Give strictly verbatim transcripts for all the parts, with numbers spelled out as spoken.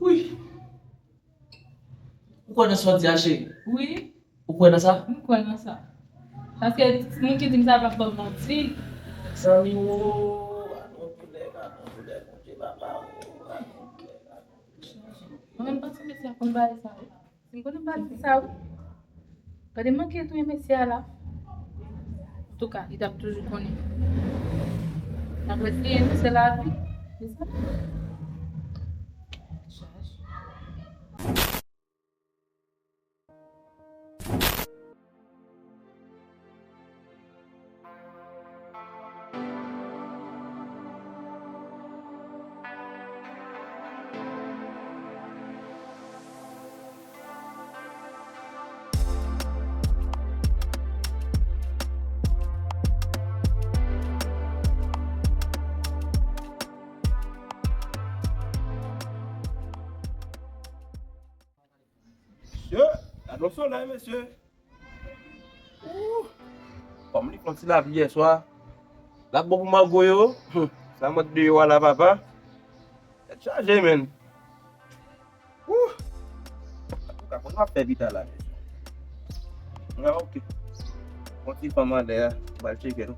Wi. Ou kwè nan sa w di a, cheri? Wi. Ou kwè nan sa? M kwè nan sa. Paske moun ki di m sa p ap ban m manti. Zanmi m, o, ann doulè, ann doulè, Bondye papa, o, ann doulè, ann doulè. Mwen menm m panse mesye a konn bagay sa, wi. Si m konnen m pa di sa, wi. Gade manke touye mesye a la. Antouka, li t ap toujou konnen. N ap reseye, nou, se lavi. Se sa. Chaj. Mesye, gade yon solèy, mesye. Ooh, kòm li fè yon ti lapli yèswa. L ap bon pou mango yo. Hmm, sa mwen deyò a la, papa. Tèt chaje, menn. Ooh. Antouka, kòman m ap fè pita la, mesye? Ah, ok. Yon ti fanm anlè a, m al tcheke l.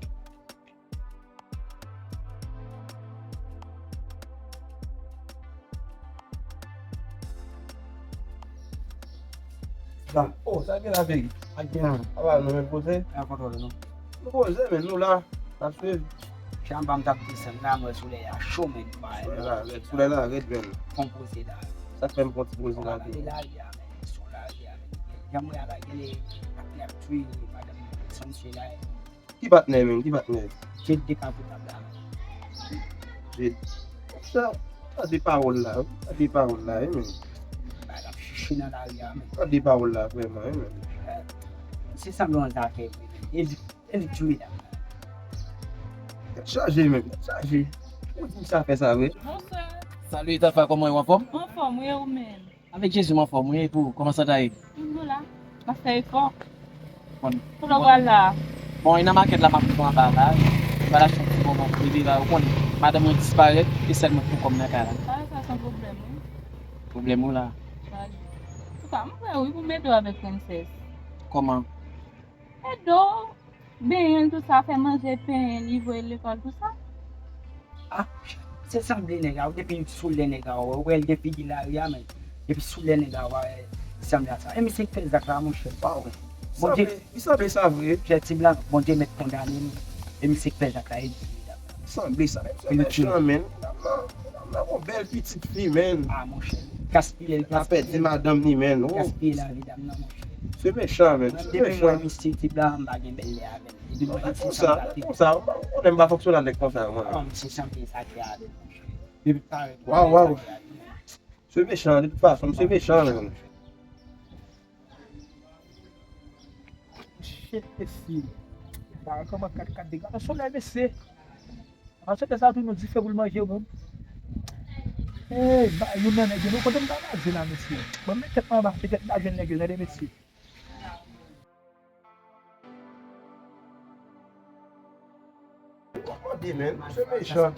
Sa, oh, sa gen la, Pegi? Ak gen la. Apa nou menm poze? An kontwòl, non. Nou poze, men nou la, n ap swiv. Chanm pa m t ap desann la, mwen solèy a cho, men. Solèy la rèd, solèy la rèd, men. Fon poze la. Sa k fè m fon ti poze la, Pegi? Lari a, men, sou lari a, men. Jan mwen a la, gen lè, patnè ap touye madanm, sanm se la. Ki patnè, menm? Ki patnè? Jed te ka potab la. Jed. Sa, sa de pawòl la, wi. Sa de pawòl la, wi, menm. Bagay ap chiche nan lari a, menm. Sa de pawòl la, vrèman, wi, menm. Se sanblon zafè, wi, menm. E li, e li touye dam la. Tèt chaje, menm. Tèt chaje. Ou di sa fè sa, vre? Bonswa. Salut, Tafa, kòman w ye, w anfòm? Anfòm, wi, ou menm? Avèk Jezi, m anfòm, wi. E pou ou, kòman sa ta ye? Toujou la. M ap fè efò. Bon. Kote w pral la? Bon, e nan makèt la, m ap rive anba la. M pral achte yon ti bonbon pou bebe la. Ou konnen, madanm mwen disparèt, e sèl mwen k pou kòm nan kay la. A, sa se yon pwoblèm, wi. Pwoblèm ou la? Chaje. Antouka, m prè, wi, pou m ede w avèk prensès. Kòman? Ede w. Benyen l, tout sa, fè manje, penyen li, voye l lekòl, tout sa. Ah, se sanble nèg la, depi sou lè nèg la, ou wè l gen figi lari a, men depi sou lè nèg la, ou wè sanble a sa. E misye k fè zak la, monchè. Waw. Bondye, li sanble sa vre. Jè ti blan, Bondye mèt kondane m. E misye k fè zak la, e li touye dam la. Sanble sa, men misye mechan, men. Dam nan, dam nan gon bèl pitit fi, men. Ah, monchè. Gaspiye, l ap pèdi madanm li, men. Oh. Gaspiye lavi dam nan, monchè. Se mechan, men. Se mechan. Depi m wè misye ti blan, m pa gen bèl lè avè l. Depi m wè misye sanble ak li. Konsa, ou konnen m pa fonksyone ak nèg konsa, mwen. Ah, misye sanble sa ki avè l, monchè. Depi parèt. Waw, waw. Se mechan, de tout fason, se mechan, men. Shit, mesye. Bagay kòman kat kat degaje solèy, mesye. An sèten sa tou nou dife pou l manje, bon. Ey, ba youn nan nèg yo, nou kote m ta raze la, mesye. Bon, men tèt mwen anba, se tèt m ta jwenn nèg yo, tande, mesye. Kòmande, men, se mechan.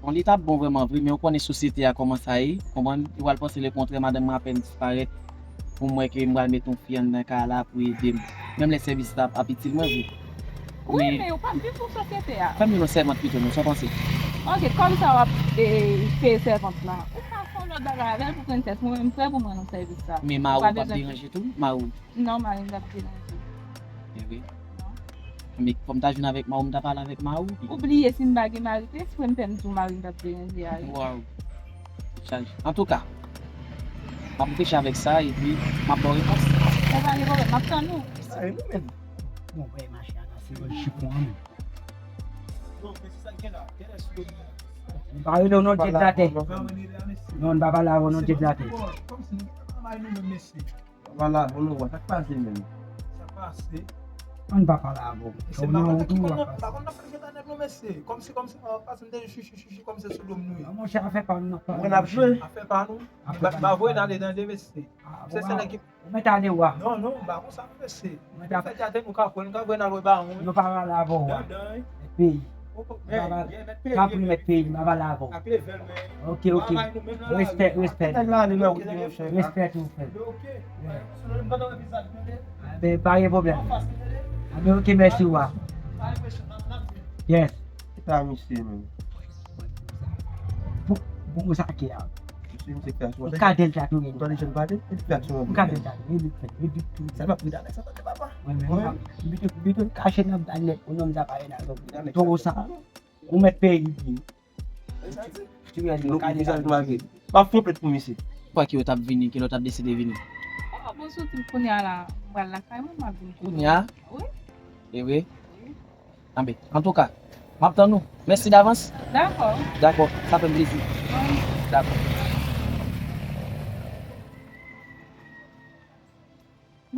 Bon, li t ap bon vrèman vre, men ou konnen sosyete a kòman sa ye, konprann? Ou pral panse lekontrè, madanm mwen apèn disparèt, pou m wè ke m pral met yon fi anndan kay la pou ede m. Menm lè sèvis la ap itil mwen vre. Wi, men ou p ap viv pou sosyete a. Fè m yon sèmant pito non, sa w panse? Ok, kòb sa w ap, e, peye sèvant lan. Ou ka fè yon lòt bagay avè l pou prensès, mwen menm m prè pou m rann ou sèvis la. Men mari w p ap deranje tou? Mari w? Non, mari m t ap deranje. E vre? Non. Men fò m ta jwenn avèk mari w, m ta pale avèk mari w. Ou bliye si m pa gen mari, se espre m fè m di w mari m t ap deranje a, wi. Waw. Chaj. Antouka, m ap reflechi avèk sa, epi m ap ba w repons. Sa pa gen pwoblèm, m ap tann ou. Sa e nou menm. Bon, wè, machin an, se yon jipon an menm. Nou pa rele w non, Djed Latè. Non, nou pa pale avè w non, Djed Latè. Papa la, bon, nou wè, sa k pase menm? Sa k pase? Ann pa pale avè w. Mesye, m pa konn nan ki kòman, m pa konn nan fè jeta nèg non, mesye. Kòmsi, kòmsi, an pase m te chichi, chichi, kòmsi sou do m nou ye. Monchè, afè pa nou n ap pale. Mwen ap jwe. Afè pa nou. M pa voye n ale tande, mesye. Se sèl nèg ki. Ou mèt ale wa. Non, non, m pa konn sa, mesye. Fè jate nou ka pran, nou ka voye n al wè bawon. Yo pa pale avè w wa. Dandan, wi. Peyi. Tanpri, mèt peyi, m ap pale avè w. Ok, ok. Respè, respè. Respè tou, frè. Anben, pa gen pwoblèm. Anben, ok, mèsi, wa. Yes. Sa misye menm. Pou, pou sa ki a. Misye, misye k fè aksyon. Ou ka delta tou, men. Ou tande jèn pale? Li fè aksyon. Ou ka delta tou, li fè, li tou. Sa pa pri dalè, sa tande papa. Wi, men. Biton, biton kache nan balèt, ou nonm sa pa gen aksyon. Toro sa. Ou mèt peyi li. Ti wè li, ou ka delta tou. M ap fè yon plent pou misye. Kwa ki yo t ap vini, ki lè w t ap deside vini? Oh, bon, soti kounye a la, m pral lakay mwen, m ap vin kounye a. Wi. E vre? Wi. Anben, antouka, m ap tann ou. Mèsi davans. Dakò. Dakò, sa fè m plezi. Dakò.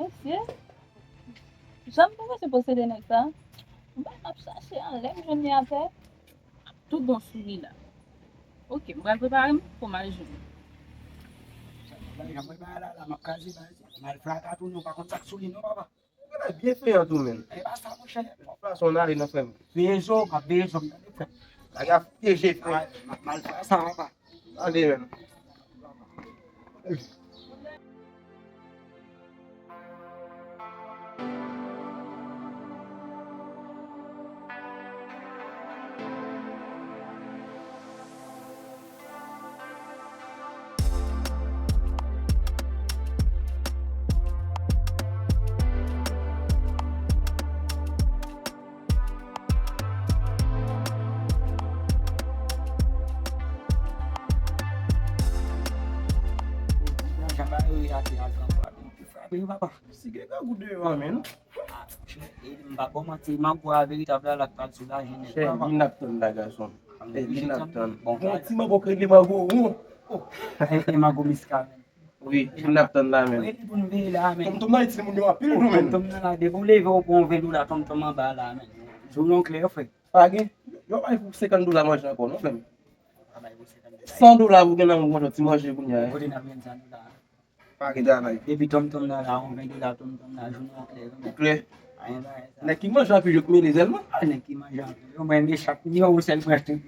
Mesye, jan m te resi posede nèg sa, m pa t ap chache anlè m jwenn li atè. Tout bon sou li la. Ok, m pral prepare m pou m al jwenn li. Jan mwen bay la, la, m ap kraze bal. Malfrata tounen, ou pa konn sa k sou li non, papa. Ou genlè byen feyan tou, menn. E pa sa, monchè. Yon fason n ale nan frè m. Veye zo, m ap veye zo, m tande frè m. Bagay ap pyeje, frè. Mal, mal fè sa, papa. Ale, menn. Jan ba yo rate a gran pwa, men ki frape yo, papa. Si gen grangou deyò a, menn. Ah, monchè, e m pa ba w manti, mangou a veritab la, l ap pral soulaje nèt. Chè, vin n ap tann la, gason. E vin n ap tann. Bon, ti mango k rele mango won. Oh. E, e mango miska, menn. Wi, vin n ap tann la, menn. Rele pou n veye la, menn. Tonton nan Ayiti, moun yo anpil, tou, menn. Tonton nan la, depi w leve, w pran yon ven dola, tonton anba la, menn. Jounen w klè, frè. Pa gen, yo bay pou senkant dola manje ankò, non, frè m. San dola pou gen nan manje, ti manje kounye a. Kote n ap jwenn san dola? Pa gen travay. Epi tonton nan la, yon ven dola tonton nan, jounen an klè, wi. Ou klè? Nèg ki manje anpil yo k mele sèlman. Ah, nèg ki manje anpil yo, mwen mechak, yo ou sèl mwen tout.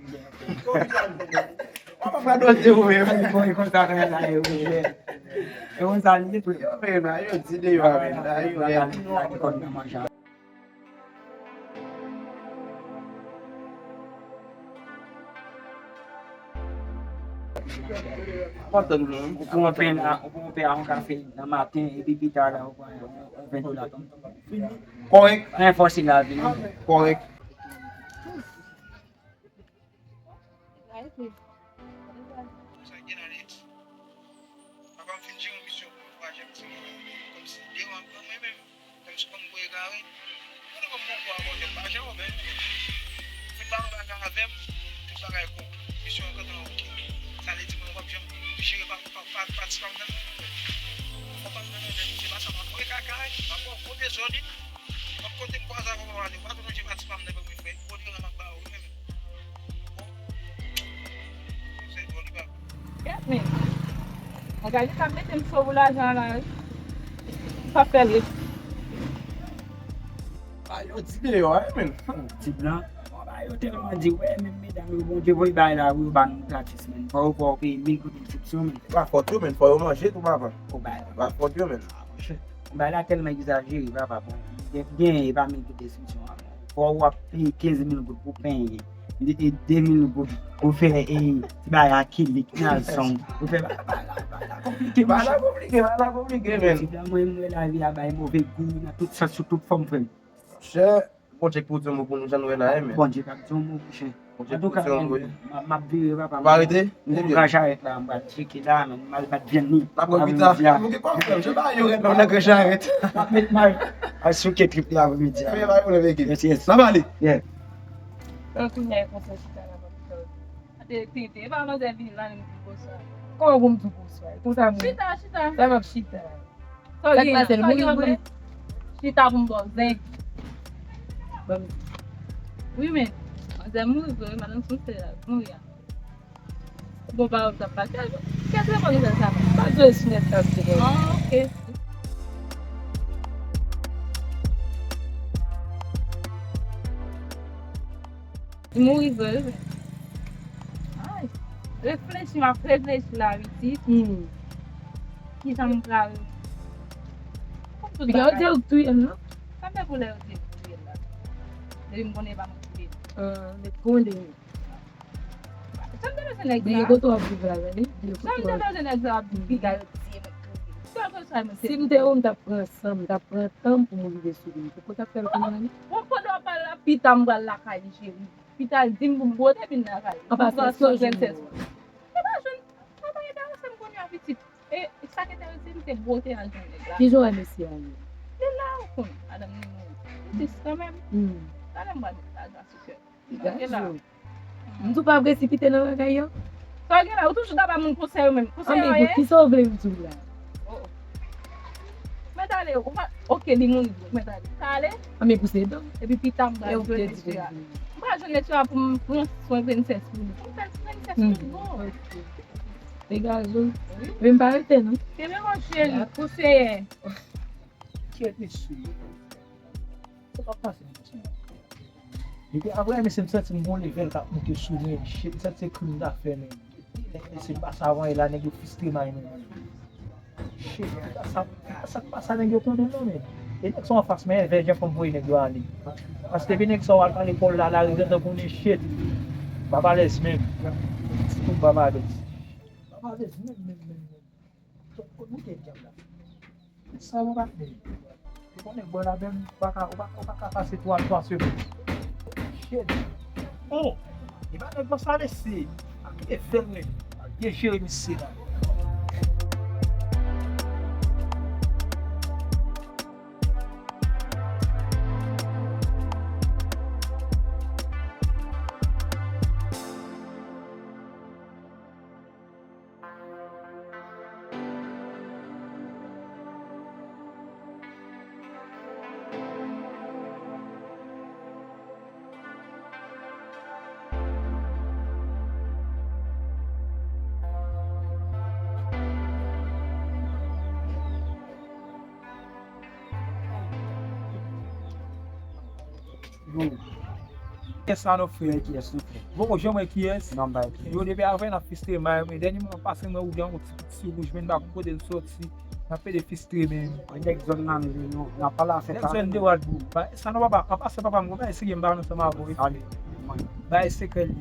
Ou pa pral dòt de ou menm. Bon, e konsa, frè, la, e, wi, e konsa, li, frè. Yo menm la, yo di de yo a menm la, yo menm. Ou pran pen la, ou pran pen a, yon kafe nan maten, epi pita la, ou pran yon ven dola tonton. Kòrèk. Anyen fòse la vini. Kòrèk. Sa gen ale. Papa m fin jere yon misyon pou twa jèn ti moun, kòmsi devan an mwen menm, kòmsi kòm mwen egare. Mwen te kòm bon pou abòde m pa jan ou menm. Fin ba yon bagay avè m, tout bagay bon. Misyon an kanpe nan oke. Sa vle di mwen w ap janm jere pa pa pa pa ti pa m nan men. Fò pa m nan men se pa sa m ap voye kaka, m ap ba w gwo dezòd. Lòt kote m kwaze avè w papa, ou pa tou lonje pa ti pa m nan men mwen frè. Gwo deran m ap ba ou wi menm. Gad men. Gade sa mete m sou pou lajan la wi. M p ap fè l ret. Ba yo di deyò wi menn. Ti blan. Ba yo tèlman di wè menm medam yo Bondye voye bay la wi yo ba nou gratis menn. Fò yo fè w peye mil goud enskripsyon menn. Pa fòt yo menn, fò yo manje tou papa. Ou bay. Pa fòt yo menn. Bay la tèlman egzajere papa bon. Gen, gen e pa mil goud enskripsyon an. Fò w ap peye kenz mil goud pou penyen. De, de, de mil goud pou fè e ti bagay akilik nan son. Pou fè bagay la, bagay la konplike, bagay la konplike, bagay la konplike menn. Ti blan mwen m wè lavi a bay move gou nan tout sans sou tout fòm frè m. Monchè, Bondye k pou di yon mo pou nou jan nou wè la a menn. Bondye k ap di yon mo monchè. Antouka, m ap vire papa. Ou pa rete? M gon gran charèt la, m pral tcheke la, men m al bat vyann li. N ap wè pita. Ou gen kòb frè m, se pa yo rèd la, ou nan gran charèt. M ap met may al souke trip li apremidi a. Yes, yes. N ap ale. Yeah. Kounye a konsa chita la, pa pita. Ate tenten, e pa manzè vini la, li di bonswa. Kòman pou m di bonswa? Konsa m. Chita, chita. Sa m ap chita. Sa k pase l mouri vre? Chita pou m ba w zen. Wi men, manzè mouri vre wi, madanm sou sè la mouri a. Bon, pa w t ap pase. Kèt telefòn ou fè sa? Pa jwe sou nèt sa, ti bò. Ah, ok. Li mouri vre, wi. Ay, reflechi, m ap reflechi la, pitit. Hmm. Kijan m pral. Kòm tout bagay. Yo di w touye l, non? Sa m fè pou lè yo di m touye l la? Depi m konnen e pa mwen touye l. Ah, men konnen. Sa m te bezwen nèg sa? Depi kote w ap viv la, men li. Sa m te bezwen nèg sa ap di piga yo di m touye l. Kèlkeswa mwen se. Si m te ou, m t ap pran san m, m t ap pran tan m pou m rive sou li. Poko t ap fè l kounye a, non? Bon, pandan w ap pale la, pita m pral lakay li, cheri. Pita l di m pou m bwote vin lakay li. An pasan, èske w jwenn li? Mwen pa jwenn, mwen pa enterese m kounye a, pitit. E sa k enterese m, se bwote al jwenn nèg la. Kijan w wè mesye a ye? Li la, ou konn, madanm li mouri. Li tris kanmenm. Hmm. Gade m pral met lajan sou kè. Li la. M di w pa presipite nan bagay yo. Sa w gen la, ou toujou ta ba moun konsèy ou menm. Konsèy ou ye? Anben, kisa w vle m di w la? Oh, oh. Mèt ale, ou pa, oke, li mouri vre, mèt ale. Sa ale? Anben, pouse don. Epi pita m pral jwenn mesye a. M pral jwenn mesye a pou m pran swen prensès pou li. Pou m fè ti prensès pou li, bon. Degaj ou. Wi. Epi m pa rete, non. Kenbe, mon cheri, konseye. Kèt mesye. Sa k ap pase nan mesye a? Epi apre, mesye, m santi m gon levèl k ap monte sou mwen. Shit, m santi se krim m ta fè, men. Depi lè mesye m pase avan e la, nèg yo fistre may mwen. Shit, sa, sa k pase a, nèg yo konnen non, men. E nèg sa w anfas, men, vèjan fò m voye nèg yo ale. Paske depi nèg sa w al pale pòl la, lari gentan konnen shit. M p ap alèz menm. Sitou m p ap alèz. M p ap alèz menm, menm, menm, menm. Kot, kot boutèy dyab la? Sa mwen pa tande. Ou konnen bò la menm, ou pa ka, ou pa, ou pa ka pase twa, twa semèn. Shit. Oh! E pa nèg nan sa mesye. A kite fè l menm. A byen jere mesye la. Yo. Kiyès la non, frè? Kiyès non, frè? Bon, ou janm wè kiyès? Non, m pa wè kiyès. Yo, depi avè n ap fistre may, men dènye moman pase mwen ou gen yon ti piti wouj, men m pa konn kote l soti. N ap pede fistre, men. Nèg zòn nan, men nou, n ap pale afè sa. Nèg zòn de Wadbou. Sa non, papa, an pasan papa m, konpè eseye m pa ansanm avè w. Bay sekrè li.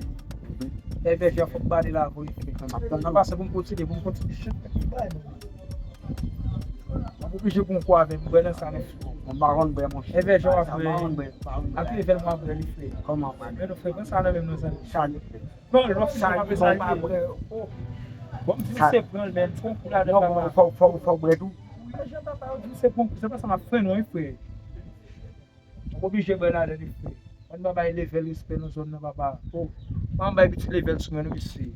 Èvè Jan fòk bale la, wi. An pasan pou m kontinye, pou m kontinye. Bay non. M ap oblije pran kou avè m, bwè nan sa nèf. Mwen pa konn bwè, monchè. Evèjan w ap bwè. Ak levèl mwen ap bwè li, frè. Kòman, frè? Men non, frè, pran sa nan men m non, zanmi. Sa li, frè. Pran lòt sa, m ap sa li. Bon, m di se pran l, men pran kou ladan, papa. Fò, fò, fò bwè tou. Evèjan, papa, yo di se pran kou, se pa sa m ap fè non, wi, frè. M oblije bwè ladan li, frè. Ann pa bay levèl respè nan zòn nan, papa. Oh, pa bay pitit levèl sou mwen non, mesye.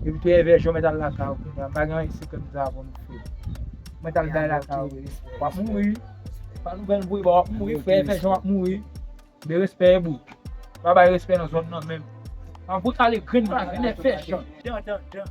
Epi tou, Evèjan, mèt al lakay ou kounye a. M pa gen anyen sekrè m di avè w non, frè. Mèt al bay lakay ou, respè. W ap mouri. Pa nou bèl voye ba, w ap mouri, frè. Evèjan, w ap mouri. Men respè, bro. Pa bay respè nan zòn nan menm. An bout ale grenn pa grenn, Evèjan. Dan, dan, dan.